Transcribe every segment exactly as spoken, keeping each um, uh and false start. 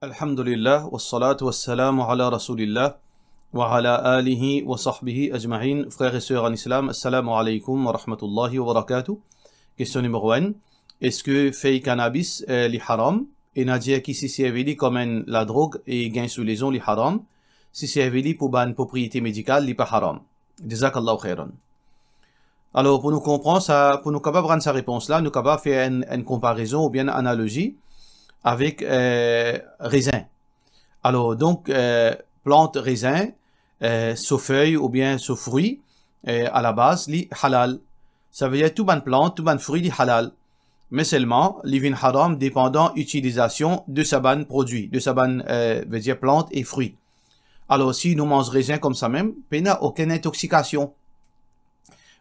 Alhamdulillah, wassalatu wassalamu ala Rasoulillah, wa ala alihi wa sahbihi ajmain. Frer e ser an Islam, assalamu alaykoum wa rahmatullahi wa barakatuh. Kestion nimero enn, eski fey kanabis, eh, li haram? Ena dir ki si servi li kom enn ladrog e gagn sou lezon, li haram. Si servi li pou bann propriete medikal, li pa haram. Jazakallahu khairan. Alor, pou nou konpran sa, pou nou kapav rann sa repons la, nou kapav fer enn, enn konparezon oubien enn analozi avek, eh, rezin. Alor, donk, eh, plant rezin, eh, so fey oubien so fri, eh, alabaz, li halal. Savedir tou bann plant, tou bann fri, li halal. Me selman, li vinn haram depandan itilizasion de sa bann prodwi, de sa bann, eh, vedir plant e fri. Alor, si nou manz rezin koumsamem, pena okenn intoksikasion.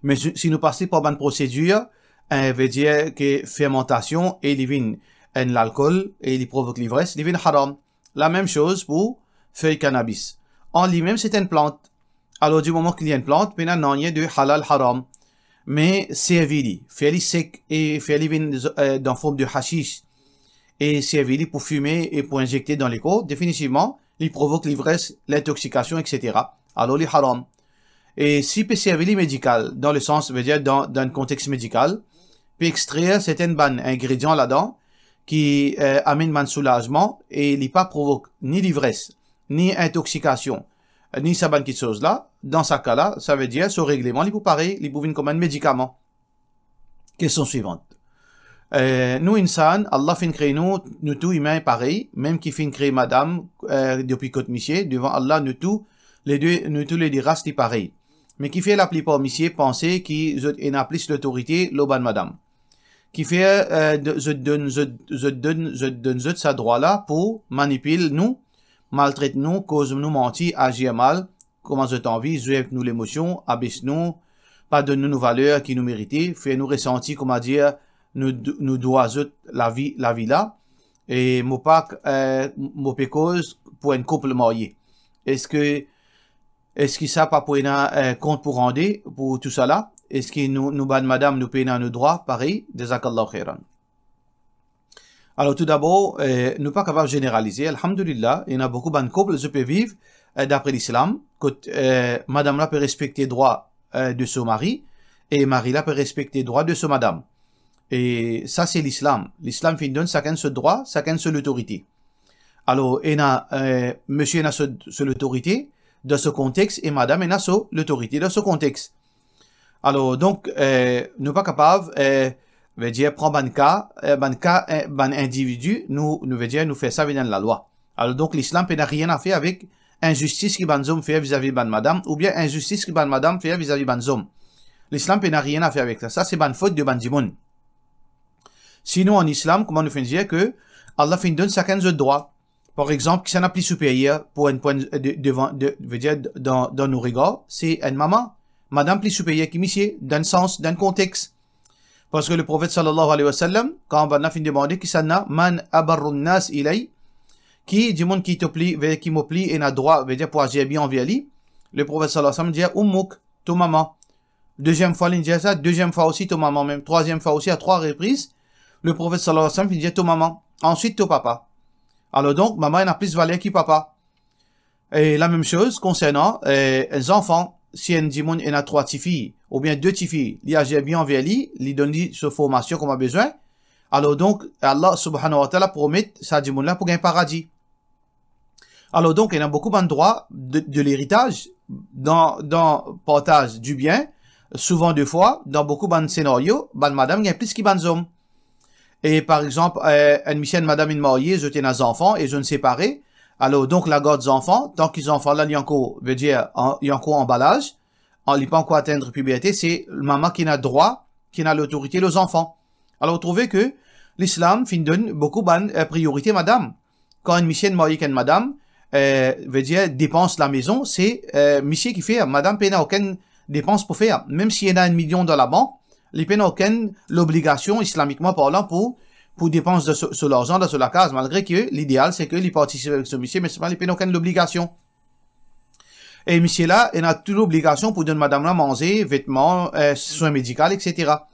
Me si, si nou pase par bann prosedir, eh, vedir ki fermantasion e li vinn enn lalkol e li provok livres, li vinn haram. Lamem soz pou fey kanabis. An limem, se enn plant. Alor, di moman ki li enn plant, pena nanye de halal haram. Me servi li, fer li sek e fer li vinn, eh, dan form de hashis, e servi li pou fime e pou inzekte dan lekor, definitivman, li provok livres, lintoksikasion, et cetera. Alor, li haram. E si pe servi li medikal, dan lesans, vedir dan, dan enn kontex medikal, pe extrer sertin bann ingredian ladan ki, eh, amenn bann soulazman e li pa provok ni livres, ni intoksikasion, ni sa bann kiksoz la, dan sa ka la, savedir so regleman li pou parey, li pou vinn kouma enn medikaman. Kestion swivant. Eh, nou insan, Allah finn kree nou, nou tou imin parey, mem ki finn kree madam, eh, depi kot misie, devan Allah, nou tou, lede, nou tou lede ras li parey. Me kifer laplipar misie panse ki zot ena plis lotorite lor bann madam? Kifer, eh, de-, zot donn, zot, zot donn, zot donn zot sa drwa la pou manipil nou, maltret nou, koz nou manti, azir mal, kouma zot anvi, zwe avek nou lemosion, abes nou, pa donn nou nou valer ki nou merite, fer nou resanti, kouma dir, nou, nou dwa zot lavi, lavi la. E mo pa, eh, mo pe koz pou enn koup marye. Eski, eski sa pa pou ena, eh, kont pou rande pou tousala? Eski nou, nou bann madam, nou pena nou drwa parey? Jazakallahu khairan. Alor, toudabor, eh, nou pa kapav zeneralize. Alhamdulillah, ena boukou bann koup, zot pe viv, eh, dapre Lislam, kot, eh, madam la pe respekte drwa, eh, de so mari, e mari la pe respekte drwa de so madam. E sa, se Lislam. Lislam finn donn sakenn so drwa, sakenn so lotorite. Alor, ena, eh, misie ena so, so lotorite dan so kontex e madam ena so lotorite dan so kontex. Alor, donk, eh, nou pa kapav, eh, vedir pran bann ka, eh, bann ka, eh, bann individi, nou, nou vedir nou fer sa vinn enn lalwa. Alor, donk, Lislam pena nanye a fer avek inzistis ki bann zom fer vizavi bann madam, oubien inzistis ki bann madam fer vizavi bann zom. Lislam pena nanye a fer avek sa. Sa, se bann fot de bann dimoun. Sinon, an Islam, kouma nou finn dir ke Allah finn donn sakenn zot drwa. Par exanp, kisannla pli siperyer pou enn, pou enn, de, devan, de, vedir dan, dan nou regar, se enn mama. Madam pli siperyer ki misie, dan enn sans, dan enn kontex. Parski Leprofet sallallahu alayhi wa sallam, kan bannla finn demande kisannla, "Man abarrun nas ilay", ki dimoun ki to pli, ve-, ki mo pli ena drwa, vedir pou azir bien anver li, Leprofet sallallahu alayhi wa sallam dir, "Ummuk", to mama. Deziem fwa li dir sa, deziem fwa osi to mama mem, trwaziem fwa osi, a trwa repriz, Leprofet sallallahu alayhi wa sallam finn dir to mama, answit to papa. Alor donk, mama ena plis valer ki papa. E lamem soz konsernan, eh, zanfan, si enn dimoun ena trwa tifi oubien de tifi, li azir bien anver li, li donn li so formasion kouma bizin, alor donk, Allah subhanahu wa ta'ala promet sa dimoun la pou gagn paradi. Alor donk, ena boukou bann drwa de, de leritaz dan, dan partaz dibien. Souvan defwa, dan boukou bann senario, bann madam gagn plis ki bann zom. E par exanp, eh, enn misie, enn madam inn marye, zot ena zanfan e zot inn separe. Alor donk, lagard zanfan, tan ki zanfan la, li ankor, vedir, an, li ankor anba laz, an, li pa ankor atenn piberte, se mama ki ena drwa, ki ena lotorite lor zanfan. Alor, ou trouve ke Lislam finn donn boukou bann, eh, priorite madam. Kan enn misie inn marye ek enn madam, eh, vedir depans lamezon, se, eh, misie ki fer, madam pena okenn depans pou fer. Mem si ena enn milion dan labank, li pena okenn lobligasion, islamikman parlan, pou, pou depans de so, so larzan dan so lakaz, malgre ki lideal se ki li partisip avek so misie, me selman li pena okenn lobligasion. E misie la ena tou lobligasion pou donn madam la manze, vetman, eh, swin medikal, et cetera.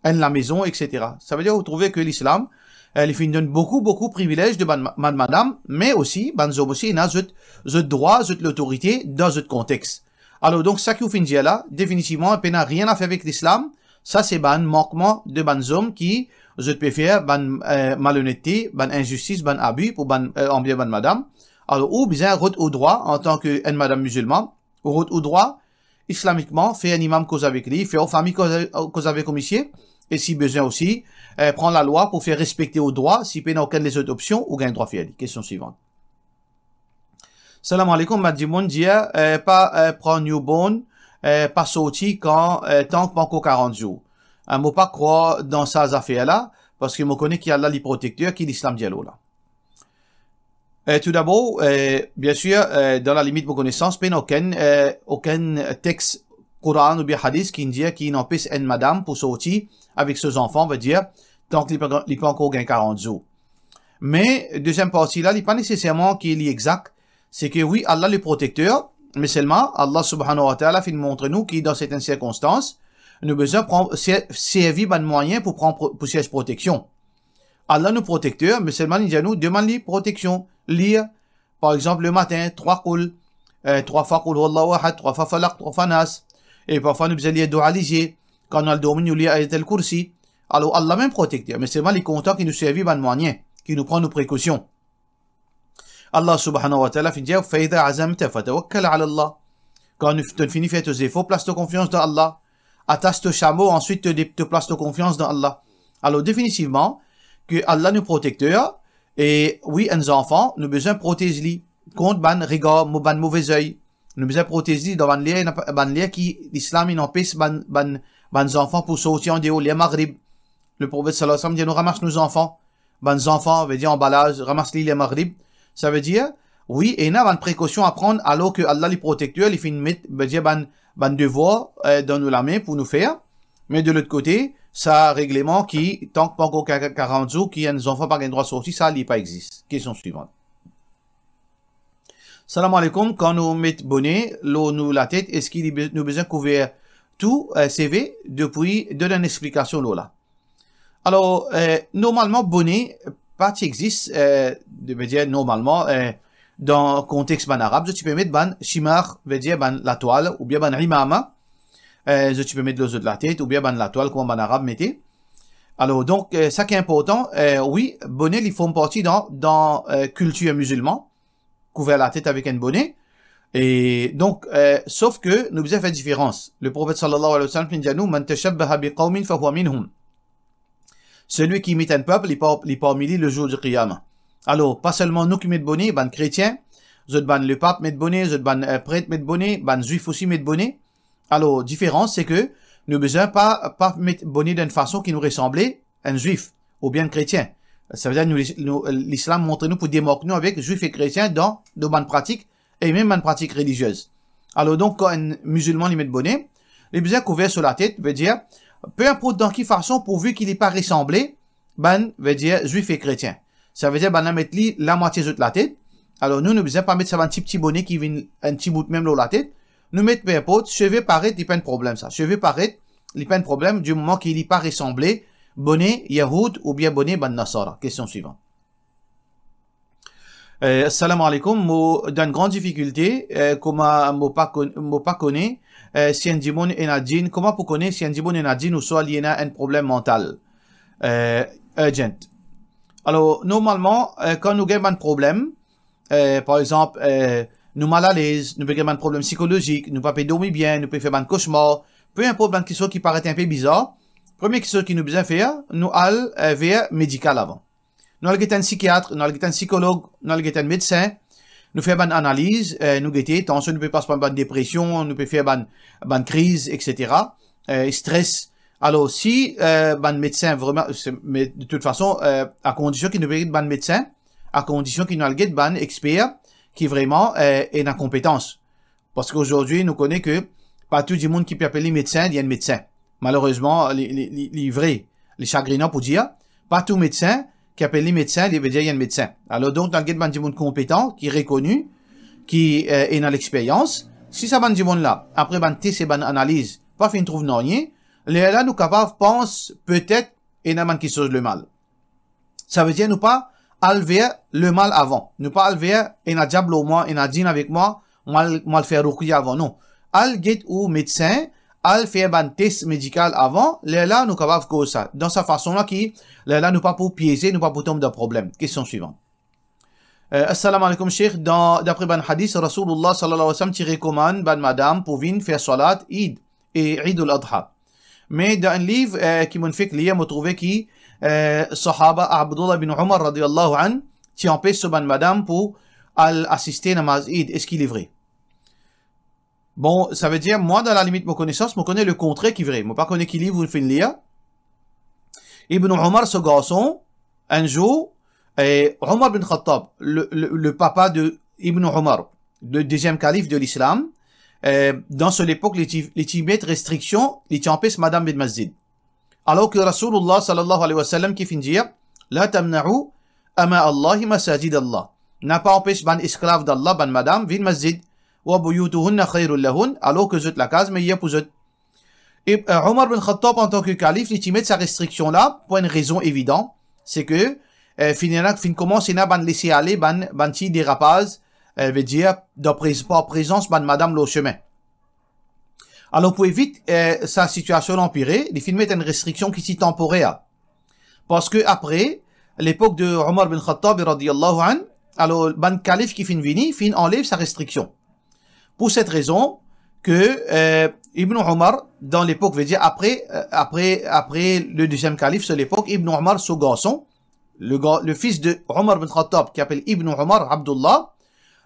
Enn lamezon, et cetera. Savedir, ou trouve ke Lislam, Eh, li finn donn boukou, boukou privilez de bann ma-, bann madam, me osi, bann zom osi ena zot, zot drwa, zot lotorite dan zot kontex. Alor, donk, sa ki ou finn dir la, definitivman, pena nanye a fer avek Lislam. Sa se bann mankman de bann zom ki zot pe fer bann, eh, malonette, bann inzistis, bann abi pou bann, eh, anvir bann madam. Alor, ou bizin rod ou drwa antan ki enn madam mizilman, ou rod ou drwa islamikman, fer enn imam koz avek li, fer ou fami koz, koz avek ou misie, e si bizin osi, eh, pran lalwa pou fer respekte ou drwa, si pena okenn lezot opsion, ou gagn drwa fer li. Kestion swivan. Salam aleykoum, bann dimoun dir, eh, pa, eh, pran newborn, eh, pa sorti kan, eh, tank pa ankor karant zour. Eh, mo pa krwar dan sa zafer la, parski mo kone ki Allah li protekter, ki Lislam dir lor la. Eh, toudabor, eh, biensir, eh, dan lalimit mo konesans, pena okenn, eh, okenn text Koran oubien Hadis ki dir ki inn anpes enn madam pou sorti avek so zanfan, vedir, tank li pa, li pa ankor gagn karant zour. Me deziem parti la, li pa neseserman ki li exak, se ki wi, Allah le protekter, me selman Allah subhanahu wa ta'ala finn montre nou ki dan sertenn sirkonstans, nou bizin pran, ser-, servi bann mwayin pou pran pro-, pou serz proteksion. Allah nou protekter, me selman li dir nou demann li proteksion. Lir, par exanp, lematin, trwa koul, eh, trwa fwa Qul huwallahu ahad, trwa fwa Falaq, trwa fwa Nas. E parfwa nou bizin lir doua lizie. Kan nou al dormi, nou lir Ayat al Kursi. Alor, Allah mem protekter, me selman li kontan ki nou servi bann mwayin, ki nou pran nou prekosion. Allah subhanahu wa ta'ala finn dir, "Fa idha azamta fatawakkal ala Allah." Kan nou, to fini fer to zefor, plas to konfians dan Allah. Atas to samo, answit to de-, to plas to konfians dan Allah. Alor, definitivman, ki Allah nou protekter, e wi, enn zanfan, nou bizin protez li kont bann regar, mo-, bann move zey. Nou bizin protez li dan bann ler, bann ler ki Lislam inn anpes bann, bann, bann zanfan pou sorti andeor ler Maghrib. Le Profet sallallahu alayhi wa sallam dir nou ramas nou zanfan, bann zanfan, vedir anbalaz, ramas li ler Maghrib. Savedir, wi, ena bann prekosion a pran, alor ki Allah li protekter, li finn met, vedir bann, bann devwar, eh, dan nou lame pou nou fer. Me de lot kote, sa regleman ki, tank pa ankor ka-, karant zour, ki enn zanfan pa gagn drwa sorti, sa li pa exist. Kestion swivan. Salam aleykoum, kan nou met bone lor nou latet, eski li be-, nou bizin kouver tou, eh, seve? Depi, donn enn explikasion lor la. Alor, eh, normalman, bone pa ti exist, eh, de, vedir normalman, eh, dan kontex bann Arab, zot ti pe met bann shimar, vedir bann latwal, oubien bann imama, eh, zot ti pe met lor zot latet, oubien bann latwal, kouma bann Arab mete. Alor, donk, eh, sa ki inportan, eh, wi, bone, li form parti dan, dan, eh, kiltir mizilman, kouver latet avek enn bone. E donk, eh, sof ki nou bizin fer diferans. Le Profet sallallahu alayhi wa sallam finn dir nou, "Man tashabbaha bi qawmin fahuwa minhum." Selwi ki imit enn pep, li par-, li parmi li le zour di Qiyama. Alor, pa selman nou ki met bone, bann kretien, zot bann lepap met bone, zot bann, eh, pret met bone, bann zwif osi met bone. Alor, diferans, se ki nou bizin pa, pa met bone dan enn fason ki nou resanble enn zwif oubien enn kretien. Savedir nou, nou, Lislam montre nou pou demark nou avek zwif e kretien dan, dan bann pratik e mem bann pratik reliziez. Alor donk, kan enn mizilman li met bone, li bizin kouver so latet, vedir, pe inport dan ki fason, pourvi ki li pa resanble bann, vedir, zwif e kretien. Savedir, bann la met li lamwatie zot latet. Alor nou, nou bizin pa met sa bann ti, ti bone ki vinn enn ti bout mem lor latet. Nou met, pe inport, seve paret, li pa enn problem sa. Seve paret, li pa enn problem, di moman ki li pa resanble bone Yahoud oubien bone bann Nasara. Kestion swivan. Eh, salam aleykoum, mo dan gran difikilte, eh, kouma mo pa kon-, mo pa kone, eh, si enn dimoun ena djinn, kouma pou kone si enn dimoun ena djinn ouswa li ena enn problem mantal? Eh, urgent. Alor, normalman, eh, kan nou gagn bann problem, eh, par exanp, eh, nou malalez, nou pe gagn bann problem psikolozik, nou pa pe dormi bien, nou pe fer bann kosmar, pe inport bann kiksoz ki paret inpe bizar, premie kiksoz ki nou bizin fer, nou al, eh, ver medikal avan. Nou al get enn sikiat, nou al get enn sikolog, nou al get enn medsin, nou fer bann analiz, eh, nou gete, tansion, nou pe pas par bann depresion, nou pe fer bann, bann kriz, et cetera, eh, stres. Alor, si, eh, bann medsin vreman, se, me de tout fason, eh, a kondision ki nou pe get bann medsin, a kondision ki nou al get bann exper ki vreman, eh, ena konpetans. Parski azordi, nou kone ki pa tou dimoun ki pe apel li medsin, li enn medsin. Malerezman, li, li, li, li vre, li sagrinan pou dir, pa tou medsin ki apel li medsin, li vedir li enn medsin. Alor donk, nou al get bann dimoun konpetan, ki rekoni, ki, eh, ena lexperyans. Si sa bann dimoun la, apre bann tes e bann analiz, pa finn trouv nanye, lerla nou kapav pans petet ena bann kiksoz lemal. Savedir nou pa al ver lemal avan. Nou pa al ver ena diab lor mwa, ena djinn avek mwa, mo al, mo al fer ruqya avan. Non. Al get ou medsin, al fer bann tes medikal avan, lerla nou kapav koz sa. Dan sa fason la ki, lerla nou pa pou pieze, nou pa pou tom dan problem. Kestion swivan. Euh, Assalamu alaikum, Cheikh. Dan, dapre bann hadis, Rasoulullah sallallahu alayhi wa sallam ti rekomann bann madam pou vinn fer swalat Eid e Eid al-Adha. Me dan enn liv, euh, ki mo'nn fek lir, mo trouve ki, euh, sahaba Abdullah bin Umar radiyallahu anhu ti anpes so bann madam pou al asiste namaz Eid. Eski li vre? Bon, savedir, mwa, dan lalimit mo konesans, mo kone le kontrer ki vre. Mo pa kone ki liv ou finn lir. Ibn Umar, so garson, enn zour, eh, Umar bin Khattab, le, le, le papa de Ibn Umar, le deuxième calife de l'islam, eh, dan so lepok, li ti, li ti met restriksion, li ti anpes madam vinn masjid. Alor ki Rasoulullah sallallahu alayhi wa sallam ki finn dir, "La tamna'u ama Allahi masajid Allah." Napa anpes bann esklav d'Allah, bann madam, vinn masjid. "Wa buyutuhunna khayrul lahun", alor ki zot lakaz meyer pou zot. E, euh, Omar bin Khattab, antan ki kalif, li ti met sa restriksion la pou enn rezon evidan, se ke, euh, finn ena, finn koumans ena bann lese ale, bann, bann ti derapaz, euh, vedir, dan prez-, par prezans bann madam lor sime. Alor, pou evit, eh, sa sitiasion la anpire, li finn met enn restriksion ki ti tanporer. Parski apre, lepok de Omar bin Khattab radiyallahu anhu, alor, bann kalif ki finn vini, finn anlev sa restriksion. Pou set rezon ke, eh, Ibn Omar, dan lepok, vedir apre, eh, apre, apre le deziem kalif, so lepok, Ibn Omar, so garson, le gar-, le fils de Omar bin Khattab, ki apel Ibn Omar, Abdullah,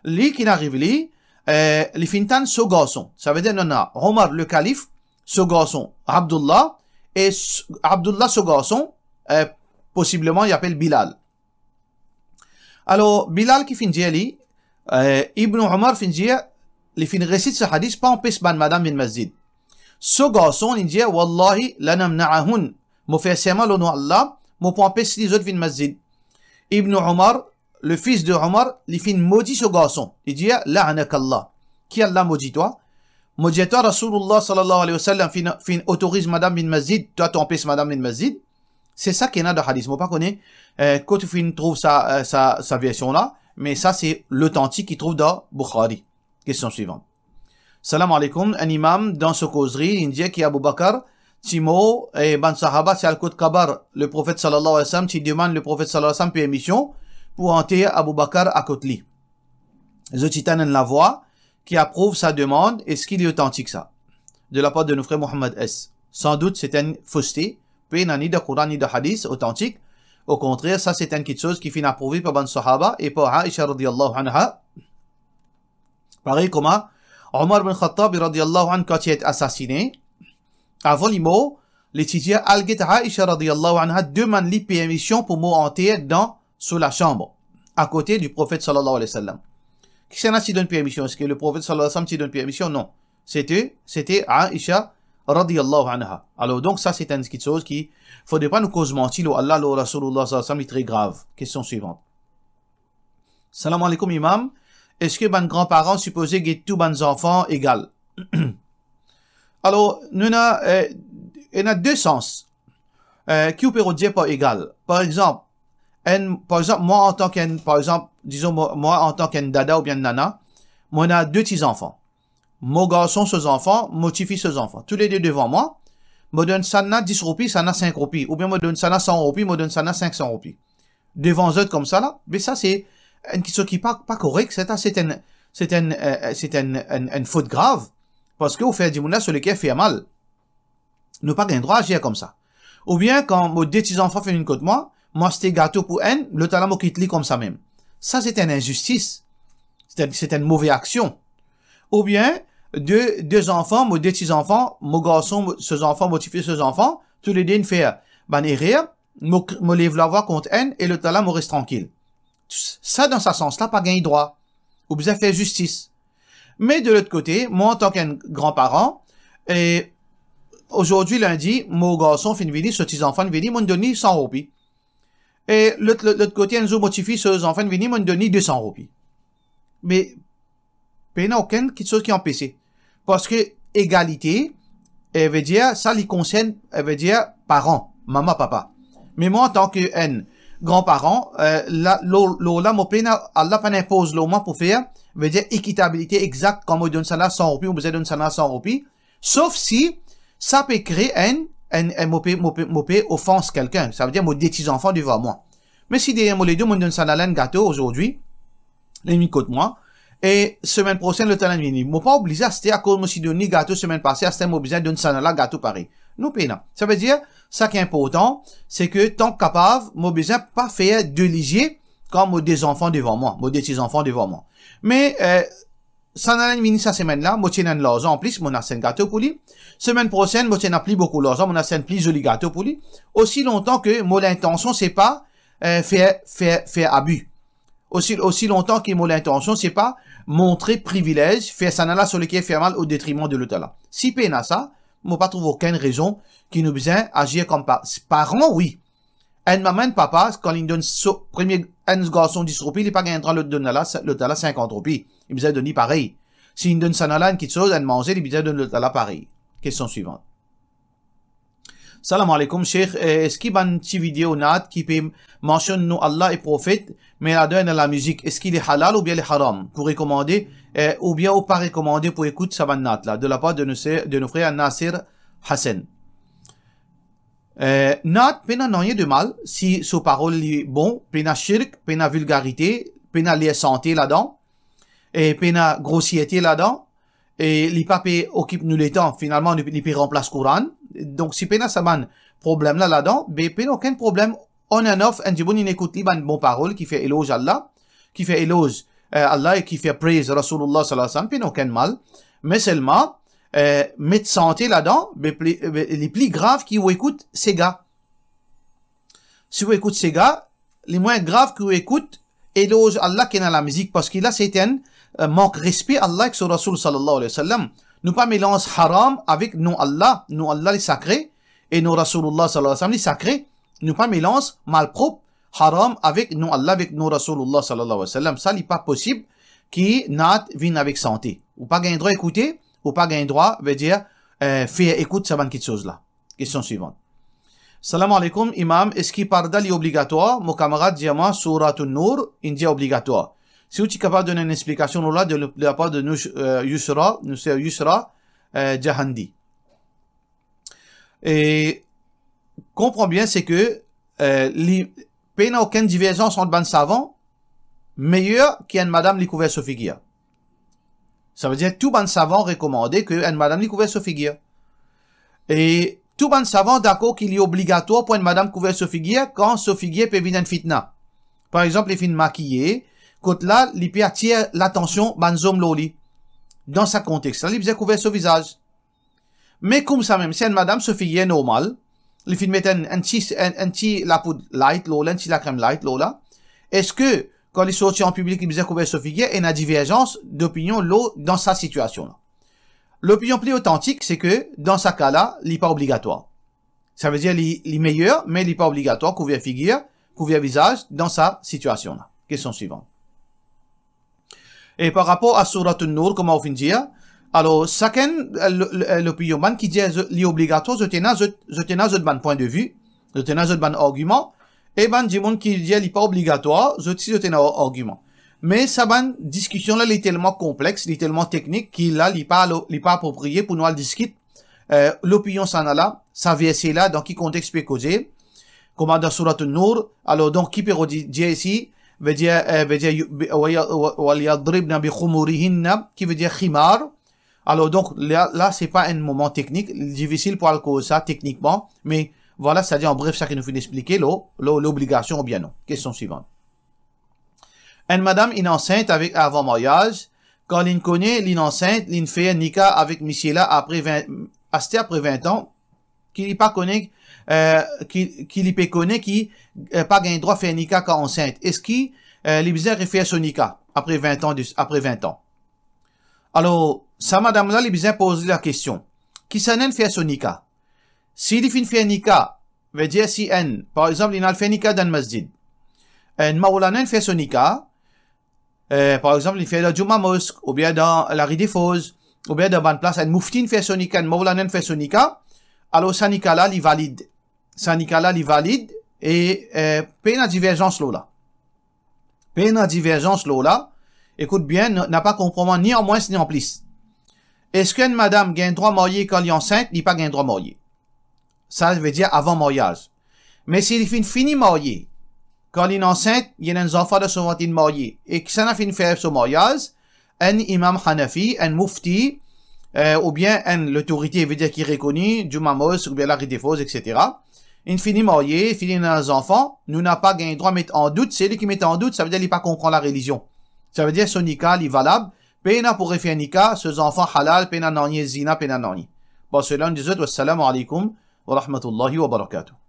li ki arive li, eh, li finn tann so garson. Savedir, nou ena Omar le kalif, so garson Abdullah, e s-, Abdullah so garson, eh, posibleman, li apel Bilal. Alor, Bilal ki finn dir li, eh, Ibn Omar finn dir, li finn resit sa hadis, pa anpes bann madam vinn masjid. So garson, li dir, "Wallahi, lanamna'ahun." Mo fer serman lor nom Allah, mo pou anpes li zot vinn masjid. Ibn Omar, le fils de Omar, li finn modi so garson. Li dir, "La'anakallah." Ki Allah modi twa? Mo dir twa, Rasoulullah sallallahu alayhi wa sallam finn, finn otoriz madam vinn masjid, twa to anpes madam vinn masjid. Se sa ki ena dan hadis. Mo pa kone, eh, kot ou finn trouv sa, eh, sa, sa version la, me sa se lotantik ki trouv dan Bukhari. Kestion swivan. Salam aleykoum, enn imam dan so kozri, li dir ki Abou Bakar ti mor, e bann sahaba ti al kot kabar Leprofet sallallahu alayhi wa sallam, ti demann Leprofet sallallahu alayhi wa sallam permision pou anter Abou Bakar akot li. Zot ti tann enn lavwa ki aprouv sa demann, eski li otantik sa? De lapar de nou frer Mohammad S. San dout, se enn foste, pena ni dan Koran, ni dan hadis otantik. Okontrer, sa se enn kiksoz ki finn aprouve par bann sahaba e par Aisha radiyallahu anha. Parey kouma Omar bin Khattab radiyallahu anhu, kan ti et asasine, avan li mor, li ti dir al get Aisha radiyallahu anha, demann li permision pou mo anter dan so lasanm, akote di Profet sallallahu alayhi wa sallam. Kisannla ti donn permision? Eski Leprofet sallallahu alayhi wa sallam ti donn permision? Non. Sete, sete Aisha radiyallahu anha. Alor, donk, sa se enn kiksoz ki, fodre pa nou koz manti lor Allah, lor Rasoulullah sallallahu alayhi wa sallam, li tre grav. Kestion swivan. Salam aleykoum, imam. Eski bann granparan sipoze get tou bann zanfan egal? Alor, nou ena, eh, ena de sans, eh, ki ou pe rod dir par egal. Par exanp, enn, par exanp, mwa antan ki enn, par exanp, dizon, mwa, mwa antan ki enn dada oubien enn nana, mo ena de ti zanfan. Mo garson so zanfan, mo tifi so zanfan. Toulede devan mwa, mo donn sannla dis roupi, sannla sink roupi, oubien mo donn sannla san roupi, mo donn sannla sink san roupi. Devan zot koumsa la, be sa se enn kiksoz ki pa, pa korek, sa se enn, se enn, eh, se enn, enn, enn fot grav, parski ou fer dimoun la so leker fer mal. Nou pa gagn drwa azir koumsa. Oubien kan mo de ti zanfan finn vinn kot mwa, mo aste gato pou enn, lot la mo kit li koumsa mem. Sa se enn inzistis. Se enn, se enn move aksion. Oubien de, de zanfan, mo de ti zanfan, mo garson, mo, so zanfan, mo tifi, so zanfan, toulede inn fer bann erer, mo k-, mo lev lavwa kont enn e lot la mo res trankil. Sa, dan sa sans la, pa gagn drwa. Ou bizin fer zistis. Me de lot kote, mwa antan ki enn granparan, e azordi lindi, mo garson finn vini, so ti zanfan finn vini, mo'nn donn li san roupi. E lot, lot, lot kote, enn zour mo tifi, so zanfan finn vini, mo'nn donn li de san roupi. Me pena okenn kiksoz ki anpese. Parski egalite, eh, vedir, sa li konsern, eh, vedir, paran, mama, papa. Me mwa, antan ki enn granparan, eh, la, lor, lor la, mo pena, Allah pa'nn inpoz lor mwa pou fer, vedir ekitabilite egzak, kan mo donn sannla san roupi, mo bizin donn sannla san roupi, sof si sa pe kre enn, enn, enn, mo pe, mo pe, mo pe ofans kelkenn, savedir mo de ti zanfan devan mwa. Me si deryer mo ledo, mo donn sannla enn gato azordi, li vinn kot mwa, e semenn prosenn, lot la vini. Mo pa oblize aster, akoz mo ti donn li gato semenn pase, aster mo bizin donn sannla gato parey. Non, pena. Savedir, sa ki inportan, se ke tan kapav, mo bizin pa fer de lizie kan mo de zanfan devan mwa, mo de ti zanfan devan mwa. Me, eh, sannla vini sa semenn la, mo ti ena enn larzan anplis, mo'nn aste enn gato pou li. Semenn prosenn, mo ti ena pli boukou larzan, mo'nn aste enn pli zoli gato pou li. Osi lontan ke mo lintansion, se pa, eh, fer, fer, fer abi. Osi, osi lontan ki mo lintansion, se pa montre privilez, fer sannla so leker fer mal o detriman de lot la. Si pena sa, mo pa trouv okenn rezon ki nou bizin azir kom pa-, paran, wi. Enn mama, enn papa, kan li donn so, premie enn garson dis roupi, li pa gagn drwa donn lot la, lot la sinkant roupi. Li bizin donn li parey. Si li donn sannla enn kiksoz, enn manze, li bizin donn lot la parey. Kestion swivan. Salam aleykoum, Sheikh. Eh, eski bann ti video naat ki pe mansionn nom Allah e profet, me ladan ena lamizik, eski li halal oubien li haram? Pou rekomande, eh, oubien ou pa rekomande pou ekout sa bann naat la, de lapar de nou se-, de nou frer Nasir Hassan. Eh, naat, pena nanye de mal, si so parol li bon, pena shirk, pena vilgarite, pena ler sante ladan, e pena grosierte ladan, e li pa pe okip nou letan, finalman, li, li pe ranplas Koran. Donk, si pena sa bann problem la ladan, be pena okenn problem, on and off, enn dimoun inn ekout li bann bon parol ki fer eloz Allah, ki fer eloz, eh, Allah e ki fer praise Rasulullah sallallahu alaihi wasallam, pena okenn mal. Me selman, eh, met sante ladan, be pli, be li pli grav ki ou ekout sega. Si ou ekout sega, li mwin grav ki ou ekout eloz Allah ki ena lamizik, parski la se enn, eh, mank respe Allah ek so Rasoul sallallahu alayhi wa sallam. Nou pa melanz haram avek nom Allah. Nom Allah li sakre e nom Rasoulullah sallallahu alayhi wa sallam li sakre. Nou pa melanz malprop haram avek nom Allah, avek nom Rasoulullah sallallahu alayhi wa sallam. Sa li pa posib ki naat vinn avek sante. Ou pa gagn drwa ekoute, ou pa gagn drwa, vedir, eh, fer ekout sa bann kiksoz la. Kestion swivan. Salam aleykoum, Imam, eski parda li obligatwar? Mo kamarad dir mwa Sourat An-Nour, inn dir obligatwar. Si ou ti kapav donn enn explikasion lor la de, de lapar de nou, eh, Yusra, nou ser Yusra, eh, Jahandi. E konpran bien, se ke, eh, li, pena okenn diverzans ant bann savan meyer ki enn madam li kouver so figir. Savedir tou bann savan rekomande ke enn madam li kouver so figir. E tou bann savan dakor ki li obligatwar pou enn madam kouver so figir kan so figir pe vinn enn fitna. Par exanp, li finn makiye, kot la, li pe atir latansion bann zom lor li. Dan sa kontex la, li bizin kouver so vizaz. Me koumsamem, si enn madam so figir normal, li finn met enn, enn ti, enn, enn ti lapoud light lor la, enn ti lakrem light lor la, eski kan li sorti an piblik, li bizin kouver so figir? Ena diverzans dopinion lor, dan sa sitiasion la. Lopinion pli otantik, se ke dan sa ka la, li pa obligatwar. Savedir li, li meyer, me li pa obligatwar kouver figir, kouver vizaz dan sa sitiasion la. Kestion swivan. E par rapor a Sourat An-Nour, kouma ou finn dir, alor, sakenn, eh, lo-, lo-, eh, lopinion, bann ki dir zo-, li obligatwar, zot ena zot, zot ena zot bann pwin de vi, zot ena zot bann argiman, e bann dimoun ki dir li pa obligatwar, zot si zot ena ar-, argiman. Me sa bann diskision la, li telman konplex, li telman teknik, ki la, li pa lo-, li pa apropriye pou nou al diskit, eh, lopinion sa la, sa verse la, dan ki kontex pe koze, kouma dan Sourat An-Nour, alor donk, ki pe rod-, dir isi, vedir, eh, vedir, yu-, bi-, wa ya-, wa, "Wal yadribna bi khumurihinna", ki vedir khimar. Alor donk, la, la, se pa enn moman teknik, difisil pou al koz sa teknikman, me vwala, setadir an bref, sa ki nou finn explike, lo-, lo-, lobligasion oubien non. Kestion swivan. Enn madam inn ansint avek, avan maryaz, kan linn kone linn ansint, linn fer nika avek misie la apre vin, aster apre vin an, ki li pa kone, eh, ki, ki li pe kone ki, eh, pa gagn drwa fer nika kan ansint. Eski, eh, li bizin refer so nika apre vin an de, apre vin an? Alor, sa madam la, li bizin poz li lakestion, kisannla inn fer so nika? Si li finn fer nika, vedir si enn, par exanp, linn al fer nika dan masjid, enn mawlana inn fer so nika, eh, par exanp, li fer dan Juma Mosque, oubien dan la rue des Fosses, oubien dan bann plas, enn mufti inn fer so nika, enn mawlana inn fer so nika, alor sa nika la, li valid. Sa nika la, li valid, e, eh, pena diverzans lor la. Pena diverzans lor la. Ekout bien, n-, napa konpran ni an mwins ni an plis. Eski enn madam gagn drwa marye kan li ansint? Li pa gagn drwa marye. Sa vedir avan maryaz. Me si li finn fini marye, kan li ansint, li ena enn zanfan dan so vant, li marye, e kisannla finn fer so maryaz? Enn imam Hanafi, enn mufti, eh, oubien enn lotorite, vedir ki rekoni, Juma Mosque, oubien Larue des Fosses, et cetera. Inn fini marye, fini ena zanfan, nou napa gagn drwa met an dout, seli ki met an dout, savedir li pa konpran larelizion. Savedir so nika, li valab, pena pou refer nika, so zanfan halal, pena nanye zina, pena nanye. Bon, selon dizot, wassalamu alaikum wa rahmatullahi wa barakatuh.